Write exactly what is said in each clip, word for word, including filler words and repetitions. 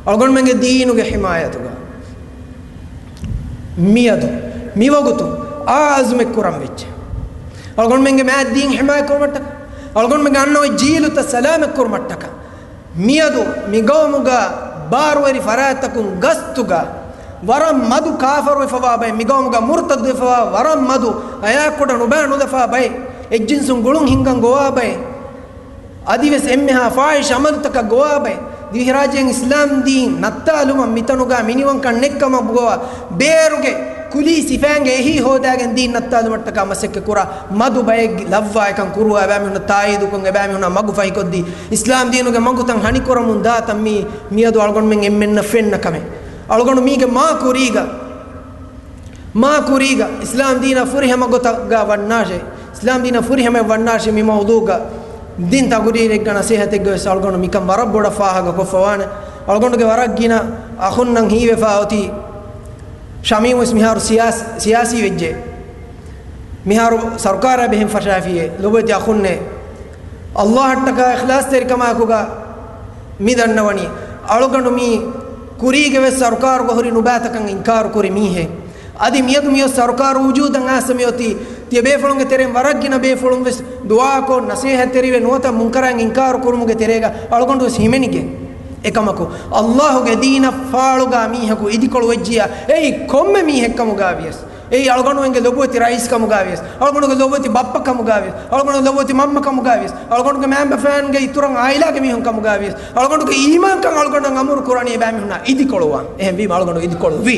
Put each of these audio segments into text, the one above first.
އަޅުގަނޑުމެންގެ ދީނުގެ ޙިމާޔަތުގަ މިއަދު މިވަގުތު އާ އަޒުމެއް ކުރަން ވެއްޖެ. އަޅުގަނޑުމެންގެ މާތް ދީން ޙިމާޔަތް ކުރުމަށްޓަކާ، އަޅުގަނޑުމެންގެ އަންނަ އޮތް ޖީލުތައް ސަލާމަތް ކުރުމަށްޓަކާ، މިއަދު މިގައުމުގަ ބާރުވެރި ފަރާތްތަކުން ގަސްތުގަ ވަރަށް މަދު ކާފަރުވެފަވާ ބައެއް، މިގައުމުގަ މުރުތައްދުވެފަވާ ވަރަށް މަދު އަޔާކުޑަ ނުބާ ނުލަފާ ބައެއް، އެއްޖިންސުން ގުޅުން ހިންގަން ގޮވާ ބައެއް، އަދިވެސް އެންމެހާ ފާޙިޝް ޢަމަލުތަކަށް ގޮވާ ބައެއް، ދިވެހިރާއްޖޭން އިސްލާމް ދީން ނައްތާލުމަށް މިތަނުގަ މިނިވަންކަން ނެތްކަމަށް ގޮވާ ބޭރުގެ ކުލީ ސިފައިންގެ އެހީ ހޯދާގެން ދީން ނައްތާލުމަށްޓަކާ މަސައްކަތް ކުރާ މަދު ބައެއް ލައްވާ އެކަން ކުރުވާ އެބައިމީހުންނަށް ތާއީދުކޮށް އެބައިމީހުންނާ މަގު ފަހިކޮށްދީ އިސްލާމް ދީނުގެ މަގުތައް ހަނިކުރަމުން ދާތަން މީ މިއަދު އަޅުގަނޑުމެން އެންމެންނަށް ފެންނަ ކަމެއް. އަޅުގަނޑު މީގެ މާ ކުރީގަ، މާ ކުރީގަ އިސްލާމް ދީނާ ފުރިހަމަ ގޮތަށް ވަންނާށޭ، އިސްލާމް ދީނާ ފުރިހަމަ ވަންނާށޭ މި މައުޟޫގަ ދިން ތަގުރީރެއްގަ ނަސޭހަތެއްގަ ވެސް އަޅުގަނޑު މިކަން ވަރަށް ބޮޑަށް ފާހަގަ ކޮށްފަވާނެ. އަޅުގަނޑުގެ ވަރަށް ގިނަ އަޚުންނަށް ހީވެފާ އޮތީ، ޝަމީމް ވެސް މިހާރު ސިޔާސް-، ސިޔާސީ ވެއްޖެ. މިހާރު ސަރުކާރާ ބެހެން ފަށާފިޔޭ، ލޮބުވެތި އަޚުންނޭ. އައްލާހަށްޓަކާ އިޚްލާޞްތެރިކަމާއެކުގަ މި ދަންނަވަނީ، އަޅުގަނޑު މީ ކުރީގެ ވެސް ސަރުކާރުގަ ހުރި ނުބާތަކަށް އިންކާރު ކުރި މީހެއް. އަދި މިއަދު މިއޮތް ސަރުކާރު ވުޖޫދަށް އައިސް މިއޮތީ، ތިޔަބޭފުޅުންގެ ތެރެއިން ވަރަށް ގިނަ ބޭފުޅުން ވެސް ދުޢާކޮށް، ނަސޭހަތްތެރިވެ، ނުވަތަ މުންކަރާތް އިންކާރު ކުރުމުގެ ތެރޭގަ އަޅުގަނޑު ވެސް ހިމެނިގެން. އެކަމަކު، އައްލާހުގެ ދީނަށް ފާޅުގަ މީހަކު އިދިކޮޅު ވެއްޖިޔާ، އެއީ ކޮންމެ މީހެއްކަމުގަ ވިޔަސް، އެއީ އަޅުގަނޑުމެންގެ ލޮބުވެތި ރައީސް ކަމުގަ ވިޔަސް، އަޅުގަނޑުގެ ލޮބުވެތި ބައްޕަ ކަމުގަ ވިޔަސް، އަޅުގަނޑުގެ ލޮބުވެތި މަންމަ ކަމުގަ ވިޔަސް، އަޅުގަނޑުގެ މައިންބަފައިންގެ އިތުރަށް އާއިލާގެ މީހުން ކަމުގަ ވިޔަސް، އަޅުގަނޑުގެ އީމާންކަން އަޅުގަނޑަށް އަމުރު ކުރަނީ އެބައިމީހުންނާ އިދިކޮޅުވާން. އެހެންވީމަ އަޅުގަނޑު އިދިކޮޅު ވީ.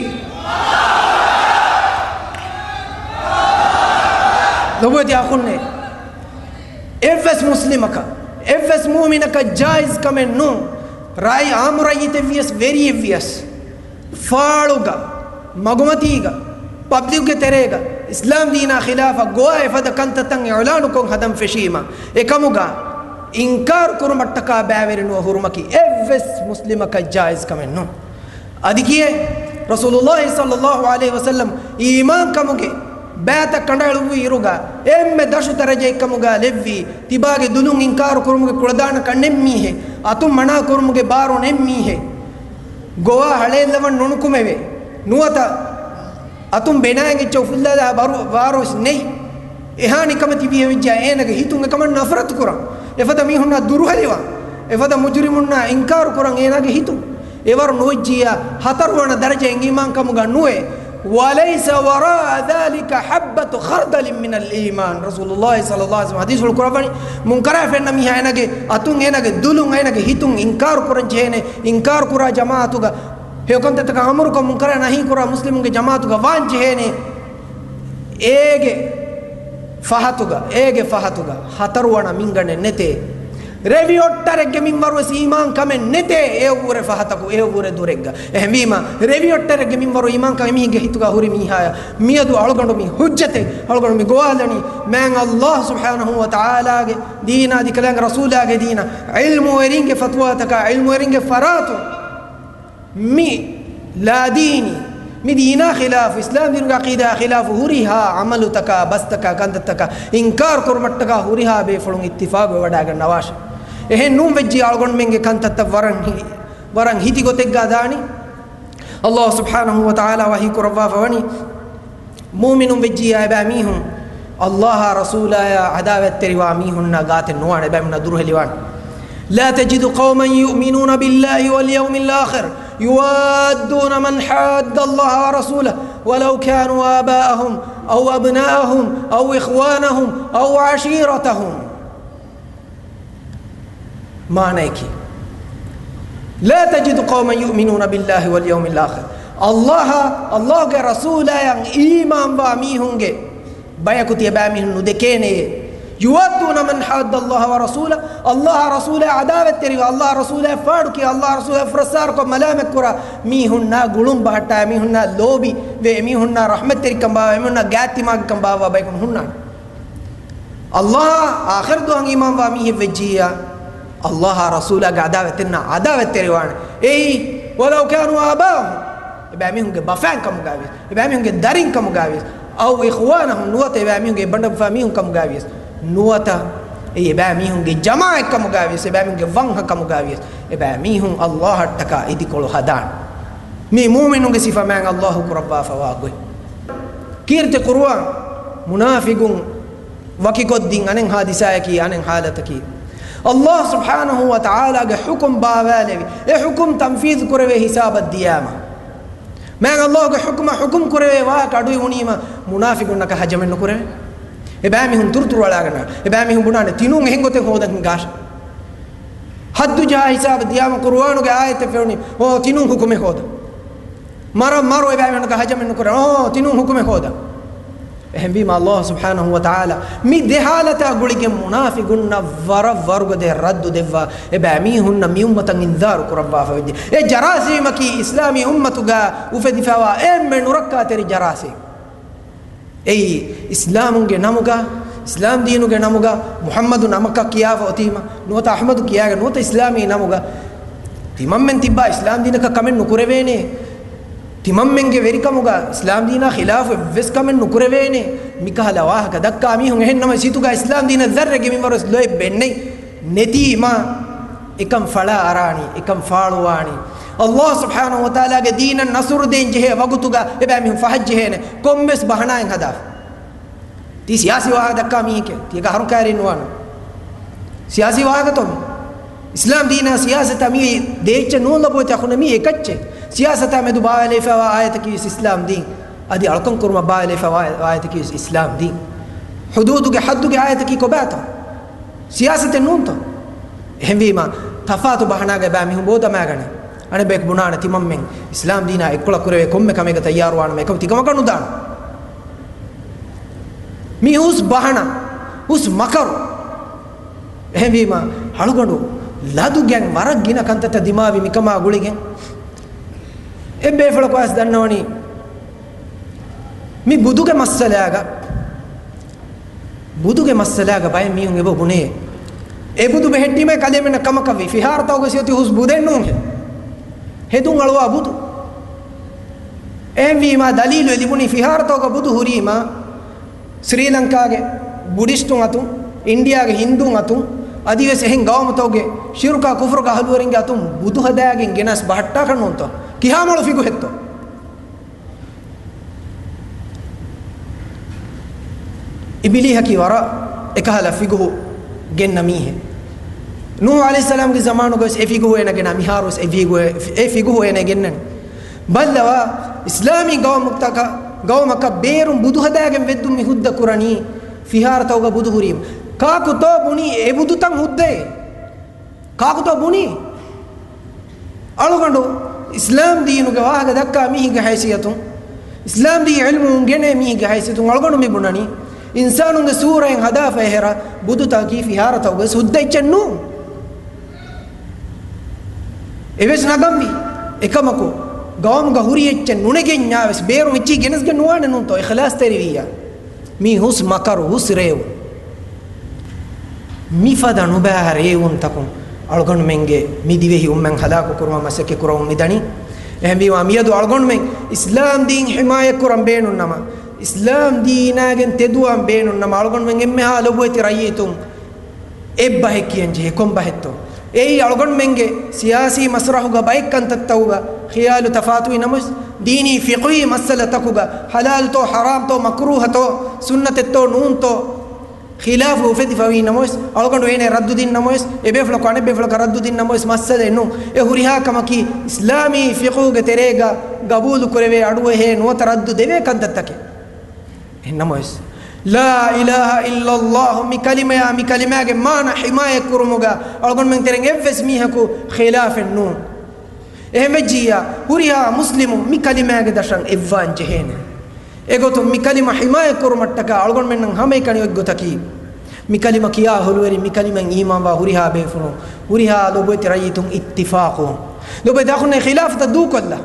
ލޮބުވެތި އަޚުންނޭ، އެއްވެސް މުސްލިމަކަށް، އެއްވެސް މޫމިނަކަށް ޖާއިޒް ކަމެއް ނޫން، ރާއި އާއްމު ރައްޔިތެއް ވިޔަސް، ވެރިއެއް ވިޔަސް، ފާޅުގަ، މަގުމަތީގަ، ޕަބްލިކްގެ ތެރޭގަ، އިސްލާމް ދީނާ ޚިލާފަށް ގޮވާ އެފަދަ ކަންތައްތައް އިޢުލާނުކޮށް ހަދަން ފެށީމަ، އެކަމުގަ އިންކާރު ކުރުމަށްޓަކާ ބައިވެރިނުވެ ހުރުމަކީ އެއްވެސް މުސްލިމަކަށް ޖާއިޒް ކަމެއް ނޫން. އަދި ކިޔޭ، ރަސޫލުﷲ ޞައްލަﷲު ޢަލައިހި ވަސައްލަމް އީމާންކަމުގެ ބައިތައް ކަނޑައެޅުއްވި އިރުގަ، އެންމެ ދަށު ދަރަޖައެއްކަމުގަ ލެއްވީ، ތިބާގެ ދުލުން އިންކާރު ކުރުމުގެ ކުޅަދާނަކަން ނެތް މީހެއް، އަތުން މަނާ ކުރުމުގެ ބާރު ނެތް މީހެއް، ގޮވާ ހަޅޭއްލަވަން ނުނުކުމެވޭ. ނުވަތަ އަތުން ބެނާއިން އެއްޗެއް އުފުއްލާލާ ބާރު، ބާރުވެސް ނެތް. އެހާ ނިކަމެތި މީހެއް ވެއްޖާ އޭނަގެ ހިތުން އެކަމަށް ނަފްރަތު ކުރަން، އެފަދަ މީހުންނާ ދުރުހެލިވާން، އެފަދަ މުޖުރިމުންނާ އިންކާރު ކުރަން އޭނާގެ ހިތުން. އެވަރު ނުވެއްޖިއްޔާ ހަތަރުވަނަ ދަރަޖައިން އީމާންކަމުގަ ނުވެ، وليس وراء ذلك حبة خردل من الإيمان. ރަސޫލުﷲ ޞައްލަﷲު ޢަލައިހި ވަސައްލަމަ ޙަދީޘްފުޅު ކުރައްވަނީ، މުންކަރާތް ފެންނަ މީހާ އޭނަގެ އަތުން، އޭނަގެ ދުލުން، އޭނަގެ ހިތުން އިންކާރު ކުރަން ޖެހޭނެ، އިންކާރު ކުރާ ޖަމާޢަތުގަ ހެޔޮކަންތައްތަކަށް އަމުރުކޮށް، މުންކަރާތް ނަހީ ކުރާ މުސްލިމުންގެ ޖަމާޢަތުގަ ވާން ޖެހޭނެ. އޭގެ ފަހަތުގަ، އޭގެ ފަހަތުގަ ހަތަރުވަނަ މިންގަނޑެއް ނެތޭ. ރެވިއޮއްޓަރެއްގެ މިންވަރުވެސް އީމާންކަމެއް ނެތޭ، އެއަށްވުރެ ފަހަތަކު، އެއަށްވުރެ ދުރެއްގަ. އެހެންވީމަ، ރެވިއޮއްޓަރެއްގެ މިންވަރު އީމާންކަމެއް މީހެއްގެ ހިތުގަ ހުރި މީހާޔަށް މިއަދު އަޅުގަނޑު މި ހުއްޖަތެއް އަޅުގަނޑު މި ގޮވާލަނީ، މާތް ﷲ ސުބްޙާނަހޫ ވަތަޢާލާގެ ދީނާ، އަދި ކަލާނގެ ރަސޫލާގެ ދީނާ، ޢިލްމުވެރިންގެ ފަތުވާތަކާ، ޢިލްމުވެރިންގެ ފަރާތުން މި ލާދީނީ، މި ދީނާ ޚިލާފު، އިސްލާމް ދީނުގެ ޢަޤީދާ ޚިލާފު ހުރިހާ ޢަމަލުތަކާ، ބަސްތަކާ، ކަންތައްތަކާ އިންކާރު ކުރުމަށްޓަކާ ހުރިހާ ބޭފުޅުން އިއްތިފާޤުވެވަޑައިގަންނަވާށެ. އެހެން ނޫން ވެއްޖިއްޔާ އަޅުގަނޑުމެންގެ ކަންތައްތައް ވަރަށް ހި-، ވަރަށް ހިތި ގޮތެއްގަ ދާނީ. ﷲ ސުބްޙާނަހޫ ވަތަޢާލާ ވަޙީ ކުރައްވާފަ ވަނީ، މުއުމިނުން ވެއްޖިއްޔާ އެބައިމީހުން ﷲ އާ ރަސޫލާއާ ޢަދާވަތްތެރިވާ މީހުންނާ ގާތެއް ނުވާނެ، އެބައިމީހުންނާ ދުރުހެލިވާނެ. لا تجد قوما يؤمنون بالله واليوم الآخر يوادون من حاد الله ورسوله ولو كانوا آباءهم أو أبناءهم أو إخوانهم أو عشيرتهم. މާނަޔަކީ، لا تجد قوما يؤمنون بالله واليوم الآخر. ﷲ، ﷲގެ ރަސޫލާއަށް އީމާންވާ މީހުންގެ ބަޔަކު ތިޔަބައިމީހުން ނުދެކޭނެޔޭ. يوادون من حاد الله ورسوله، ﷲ އާ ރަސޫލާއާ ޢަދާވަތްތެރިވާ، ﷲ އާ ރަސޫލާއަށް ފާޑުކިޔާ، ﷲ އާ ރަސޫލާއަށް ފުރައްސާރަކޮށް މަލާމަތްކުރާ މީހުންނާ ގުޅުން ބަހައްޓާ، އެމީހުންނާ ލޯބިވެ، އެމީހުންނާ ރަޙްމަތްތެރިކަން ބާއްވާ، އެމީހުންނާ ގާތްތިމާގެކަން ބާއްވާ ބަޔަކު ނުހުންނާނެ. ﷲ އާ އާޚިރަތް ދުވަހަށް އީމާންވާ މީހެއް ވެއްޖިއްޔާ، ﷲ އާ ރަސޫލާގެ ޢަދާވަތްތެރިންނާ ޢަދާވަތްތެރިވާނެ. އެއީ، ولو كانوا آباءهم، އެބައިމީހުންގެ ބަފައިން ކަމުގައިވިޔަސް، އެބައިމީހުންގެ ދަރިން ކަމުގައިވިޔަސް، أو إخوانهم، ނުވަތަ އެބައިމީހުންގެ އެއްބަނޑުބަފާ މީހުން ކަމުގައިވިޔަސް، ނުވަތަ އެއީ އެބައިމީހުންގެ ޖަމާޢަތްކަމުގައިވިޔަސް، އެބައިމީހުންގެ ވަންހަކަމުގައިވިޔަސް، އެބައިމީހުން ﷲ އަށްޓަކާ އިދިކޮޅު ހަދާނެ. މީ މުއުމިނުންގެ ސިފަ މާތް ﷲ ކުރައްވާފަވާ ގޮތް. ކީރިތި ޤުރުއާން މުނާފިޤުން ވަކިކޮށްދިން އަނެއް ޙާދިސާއަކީ، އަނެއް ޙާލަތަކީ، ﷲ ސުބްޙާނަހޫ ވަތަޢާލާގެ ޙުކުމް ބާވާލެވި، އެ ޙުކުމް ތަންފީޛު ކުރެވޭ ހިސާބަށް ދިޔާމަ، މާތް ﷲގެ ޙުކުމަށް ޙުކުމް ކުރެވޭ ވާހަކަ އަޑުއިވުނީމަ، މުނާފިޤުންނަކަށް ހަޖަމެއް ނުކުރެވޭ. އެބައިމީހުން ތުރުތުރު އަޅާގަންނަ، އެބައިމީހުން ބުނާނެ ތިނޫން އެހެން ގޮތެއް ހޯދަން ހިނގާށޭ. ޙައްދު ޖަހާ ހިސާބަށް ދިޔާމަ ޤުރުއާނުގެ އާޔަތެއް ފެނުނީ، އޯ ތިނޫން ޙުކުމެއް ހޯދަ. މަރަށް މަރު އެބައިމީހުންނަކަށް ހަޖަމެއް ނުކުރޭ، އޯ ތިނޫން ޙުކުމެއް ހޯދަ. އެހެންވީމަ، ﷲ ސުބްޙާނަހޫ ވަތަޢާލާ މި ދެ ޙާލަތާ ގުޅިގެން މުނާފިޤުންނަށް ވަރަށް ވަރުގަދަ ރައްދު ދެއްވާ، އެބައިމީހުންނަށް މި އުއްމަތަށް އިންޒާރު ކުރައްވާފަ ވެއްޖެ. އެ ޖަރާސީމަކީ އިސްލާމީ އުއްމަތުގަ އުފެދިފަވާ އެންމެ ނުރައްކާތެރި ޖަރާސީމް. އެއީ އިސްލާމުންގެ ނަމުގަ، އިސްލާމް ދީނުގެ ނަމުގަ، މުޙައްމަދު ނަމަކަށް ކިޔާފަ އޮތީމަ، ނުވަތަ އަޙްމަދު ކިޔާގެން ނުވަތަ އިސްލާމީ ނަމުގަ، ތިމަންމެން ތިއްބާ އިސްލާމް ދީނަކަށް ކަމެއް ނުކުރެވޭނެ. ތިމަންމެންގެ ވެރިކަމުގަ އިސްލާމް ދީނާ ޚިލާފު އެއްވެސް ކަމެއް ނުކުރެވޭނެ. މިކަހަލަ ވާހަކަ ދައްކާ މީހުން އެހެން ނަމަ ސިތުގަ އިސްލާމް ދީނަށް ޒައްރެއްގެ މިންވަރުވެސް ލޯތްބެއް ނެތް. ނެތީމަ އެކަން ފަޅާ އަރާނީ، އެކަން ފާޅުވާނީ. ﷲ ސުބްޙާނަހޫ ވަތަޢާލާގެ ދީނަށް ނަޞްރު ދޭން ޖެހޭ ވަގުތުގަ އެބައިމީހުން ފަހަށްޖެހޭނެ ކޮންމެސް ބަހަނާއެއް ހަދާފަ. ތީ ސިޔާސީ ވާހަކަ ދައްކާ މީހެކޭ. ތީ އެކަ އަހަރުން ކައިރީ ނުވާނެ. ސިޔާސީ ވާހަކަތޯ މީ؟ އިސްލާމް ދީނާ ސިޔާސަތާ މީ ދޭއްޗެއް ނޫން ލޮބުވެތި އަޚުންނޭ، މީ އެކައްޗެއް. ސިޔާސަތާ މެދު ބާވައިލައިފައިވާ އާޔަތަކީ ވެސް އިސްލާމް ދީން. އަދި އަޅުކަން ކުރުމަށް ބާވައިލައިފައިވާ އާޔަތަކީ ވެސް އިސްލާމް ދީން. ޙުދޫދުގެ ޙައްދުގެ އާޔަތަކީ ކޮބާތޯ؟ ސިޔާސަތެއް ނޫންތޯ؟ އެހެންވީމަ، ތަފާތު ބަހަނާގައި ބައިމީހުން ބޯދަމާގަނެ. އަނެއްބަޔަކު ބުނާނެ ތިމަންމެން އިސްލާމް ދީނާ އެއްކޮޅަށް ކުރެވޭ ކޮންމެ ކަމެއްގަ ތައްޔާރުވާނަމަ އެކަމަކު ތިކަމަކަށް ނުދާނެ. މީ ހުސް ބަހަނާ، ހުސް މަކަރު. އެހެންވީމަ، އަޅުގަނޑު ލަދުގެން ވަރަށް ގިނަ ކަންތައްތައް ދިމާވި މިކަމާ ގުޅިގެން. އެއްބޭފުޅަކު އައިސް ދަންނަވަނީ މި ބުދުގެ މައްސަލާގަ، ބުދުގެ މައްސަލާގަ ބައެއް މީހުން އެބަ ބުނޭ، އެ ބުދު ބެހެއްޓީމަ ކަލޭމެންނަށް ކަމަކަށްވީ، ފިހާރަތަކުގަ ސިޔޮތި ހުސް ބުދެއް ނޫންހޭ. ހެދުން އަޅުވާ ބުދު. އެހެންވީމާ ދަލީލު އެ ލިބުނީ ފިހާރަތަކުގަ ބުދު ހުރީމާ، ސްރީލަންކާގެ ބުޑިސްޓުން އަތުން، އިންޑިއާގެ ހިންދޫން އަތުން، އަދިވެސް އެހެން ގައުމުތަކުގެ ޝިރުކާ ކުފުރުގެ އަހުލުވެރިންގެ އަތުން ބުދު ހަދާގެން ގެނަސް ބަހައްޓާކަށް ނޫންތޯ؟ ކިހާމަޅު ފިގުހެއްތޯ؟ އިބިލީހަކީ ވަރަށް އެކަހަލަ ފިގުހު ގެންނަ މީހެއް. ނޫޙު ޢަލައިހިއްސަލާމްގެ ޒަމާނުގަވެސް އެ ފިގުހު އޭނަ ގެނާ، މިހާރުވެސް އެ ފިގުހު، އެ ފިގުހު އޭނަ ގެންނަނީ. ބައްލަވާ، އިސްލާމީ ގައުމުތަކަށް، ގައުމަކަށް ބޭރުން ބުދު ހަދާގެން ވެއްދުން މި ހުއްދަ ކުރަނީ ފިހާރަތަކުގަ ބުދު ހުރީމަ. ކާކުތޯ ބުނީ އެ ބުދުތައް ހުއްދައޭ؟ ކާކުތޯ ބުނީ؟ އަޅުގަނޑު އިސްލާމް ދީނުގެ ވާހަކަ ދައްކާ މީހެއްގެ ހައިސިއްޔަތުން، އިސްލާމް ދީން ޢިލްމު އުނގެނޭ މީހެއްގެ ހައިސިއްޔަތުން އަޅުގަނޑު މި ބުނަނީ، އިންސާނުންގެ ސޫރައިން ހަދާފަ އެހެރަ، ބުދުތަކީ ފިހާރަތަކުގަވެސް ހުއްދަ އެއްޗެއް ނޫން. އެވެސް ނަގަންވީ. އެކަމަކު، ގައުމުގަ ހުރި އެއްޗެއް ނުނެގެންޏާވެސް ބޭރުން އެއްޗިހި ގެނެސްގެން ނުވާނެ ނޫންތޯ؟ އިޚްލާޞްތެރިވިއްޔާ. މީ ހުސް މަކަރު، ހުސް ރޭވުން. މިފަދަ ނުބައި ރޭވުންތަކުން އަޅުގަނޑުމެންގެ މި ދިވެހި އުއްމަތް ހަލާކު ކުރުމަށް މަސައްކަތް ކުރަމުން މިދަނީ. އެހެންވީމާ، މިއަދު އަޅުގަނޑުމެން އިސްލާމް ދީން ޙިމާޔަތް ކުރަން ބޭނުން ނަމަ، އިސްލާމް ދީނާގެން ތެދުވާން ބޭނުން ނަމަ، އަޅުގަނޑުމެން އެންމެހާ ލޮބުވެތި ރައްޔިތުން އެއްބަހެއް ކިޔަން ޖެހޭ. ކޮން ބަހެއްތޯ؟ އެއީ އަޅުގަނޑުމެންގެ ސިޔާސީ މަސްރަހުގަ ބައެއް ކަންތައްތަކުގަ ޚިޔާލު ތަފާތުވި ނަމަވެސް، ދީނީ ފިޤުހީ މައްސަލަތަކުގަ ޙަލާލުތޯ ޙަރާމްތޯ މަކްރޫހަތޯ ސުންނަތެއްތޯ ނޫންތޯ ޚިލާފު އުފެދިފަވީ ނަމަވެސް، އަޅުގަނޑު އޭނަ ރައްދު ދިން ނަމަވެސް، އެބޭފުޅަކު އަނެއްބޭފުޅަކަށް ރައްދު ދިން ނަމަވެސް މައްސަލައެއް ނޫން. އެ ހުރިހާ ކަމަކީ އިސްލާމީ ފިޤުހުގެ ތެރޭގަ ގަބޫލު ކުރެވޭ އަޑުއެހޭ ނުވަތަ ރައްދު ދެވޭ ކަންތައްތަކެއް. އެހެން ނަމަވެސް، ލާ އިލާހަ އިއްލައްލާހު މި ކަލިމަޔާ، މި ކަލިމާގެ މާނަ ޙިމާޔަތް ކުރުމުގަ އަޅުގަނޑުމެން ތެރެއިން އެއްވެސް މީހަކު ޚިލާފެއް ނޫން. އެހެންވެއްޖިއްޔާ، ހުރިހާ މުސްލިމު މި ކަލިމާގެ ދަށަށް އެއްވާން ޖެހޭނެ. އެގޮތުން މި ކަލިމަ ޙިމާޔަތް ކުރުމަށްޓަކާ އަޅުގަނޑުމެންނަށް ހަމައެކަނި އޮތް ގޮތަކީ، މި ކަލިމަ ކިޔާ އަހުލުވެރިން، މި ކަލިމައިން އީމާންވާ ހުރިހާ ބޭފުޅުން، ހުރިހާ ލޮބުވެތި ރައްޔިތުން އިއްތިފާޤުވުން. ލޮބުވެތި އަޚުންނޭ، ޚިލާފުތައް ދޫކޮށްލާ.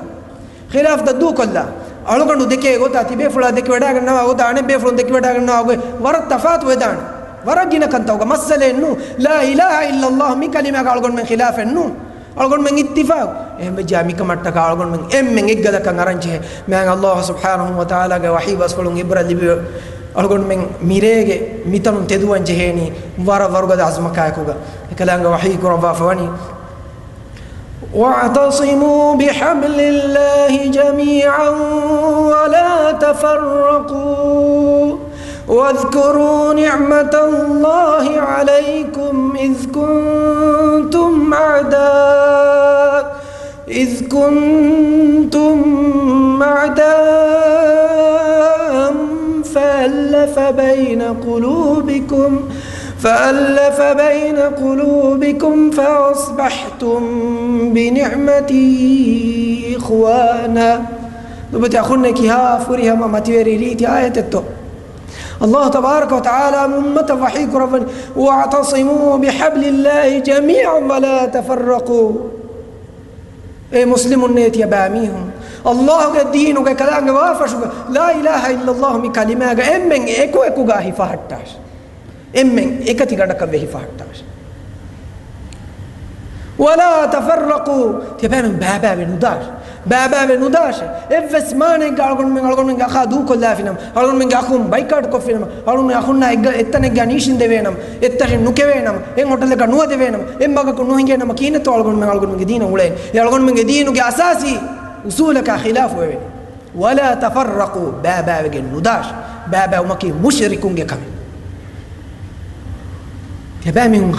ޚިލާފުތައް ދޫކޮށްލާ. އަޅުގަނޑު ދެކޭ ގޮތާ ތިބޭފުޅާ ދެކިވަޑާގަންނަވާ ގޮތާ އަނެއް ބޭފުޅުން ދެކިވަޑާގަންނަވާ ގޮތް ވަރަށް ތަފާތު ވެދާނެ. ވަރަށް ގިނަ ކަންތަކުގަ މައްސަލައެއް ނޫން. ލާ އިލާހަ އިއްލައްލާހު މި ކަލިމާގަ އަޅުގަނޑުމެން ޚިލާފެއް ނޫން. އަޅުގަނޑުމެން އިއްތިފާޤު. އެހެންވެއްޖާ މިކަމަށްޓަކާ އަޅުގަނޑުމެން އެންމެން އެއްގަލަކަށް އަރަންޖެހޭ. މާތް ﷲ ސުބްޙާނަހޫ ވަތަޢާލާގެ ވަޙީ ބަސްފުޅުން ޢިބްރަތް ލިބި، އަޅުގަނޑުމެން މިރޭގެ މިތަނުން ތެދުވަން ޖެހޭނީ ވަރަށް ވަރުގަދަ އަޒުމަކާއެކުގަ. އެކަލާނގެ ވަޙީ ކުރައްވާފަ ވަނީ، واعتصموا بحبل الله جميعا ولا تفرقوا واذكروا نعمة الله عليكم إذ كنتم أعداء إذ كنتم أعداء فألف بين قلوبكم فألف بين قلوبكم فأصبحتم بنعمته إخوانا. ލޮބުވެތި އަޚުންނޭ، ކިހާ ފުރިހަމަ މަތިވެރި ރީތި އާޔަތެއްތޯ. ﷲ ތަބާރަކަ ވަތަޢާލާ މު އުއްމަތަށް ވަޙީ ކުރައްވަނީ، واعتصموا بحبل الله جميعا ولا تفرقوا. އޭ މުސްލިމުންނޭ ތިޔަބައިމީހުން، ﷲގެ ދީނުގެ ކަލާނގެ ވާފަށުގަ، لا إله إلا الله މި ކަލިމާގަ އެންމެން އެކުއެކުގަ ހިފަހައްޓާށި. އެންމެން އެކަތިގަނޑަކަށް ވެ ހިފަހައްޓާށި. ولا تفرقوا، ތިޔަބައިމީހުން ބައިބައިވެ ނުދާށި. ބައިބައިވެ ނުދާށި. އެއްވެސް މާނައެއްގަ އަޅުގަނޑުމެން އަޅުގަނޑުމެންގެ އަޚާ ދޫކޮށްލާފިނަމަ، އަޅުގަނޑުމެންގެ އަޚުން ބައިކާޓް ކޮށްފިނަމަ، އަޅުގަނޑުމެން އަޚުންނާ އެއްގަ އެއްތަނެއްގަ ނީށިނދެވޭނަމަ، އެއްތަށިން ނުކެވޭނަމަ، އެއް ހޮޓަލަކަށް ނުވަދެވޭނަމަ، އެއް މަގަކު ނުހިނގޭނަމަ، ކިހިނެއްތޯ އަޅުގަނޑުމެން އަޅުގަނޑުމެންގެ ދީނަށް އުޅޭނީ؟ އެ އަޅުގަނޑުމެންގެ ދީނުގެ އަސާސީ އުސޫލަކާ ޚިލާފުވެވެނީ. ولا تفرقوا، ބައިބައިވެގެން ނުދާށި. ބައިބައިވުމަކީ މުޝްރިކުންގެ ކަމެއް. ތިޔަބައިމީހުން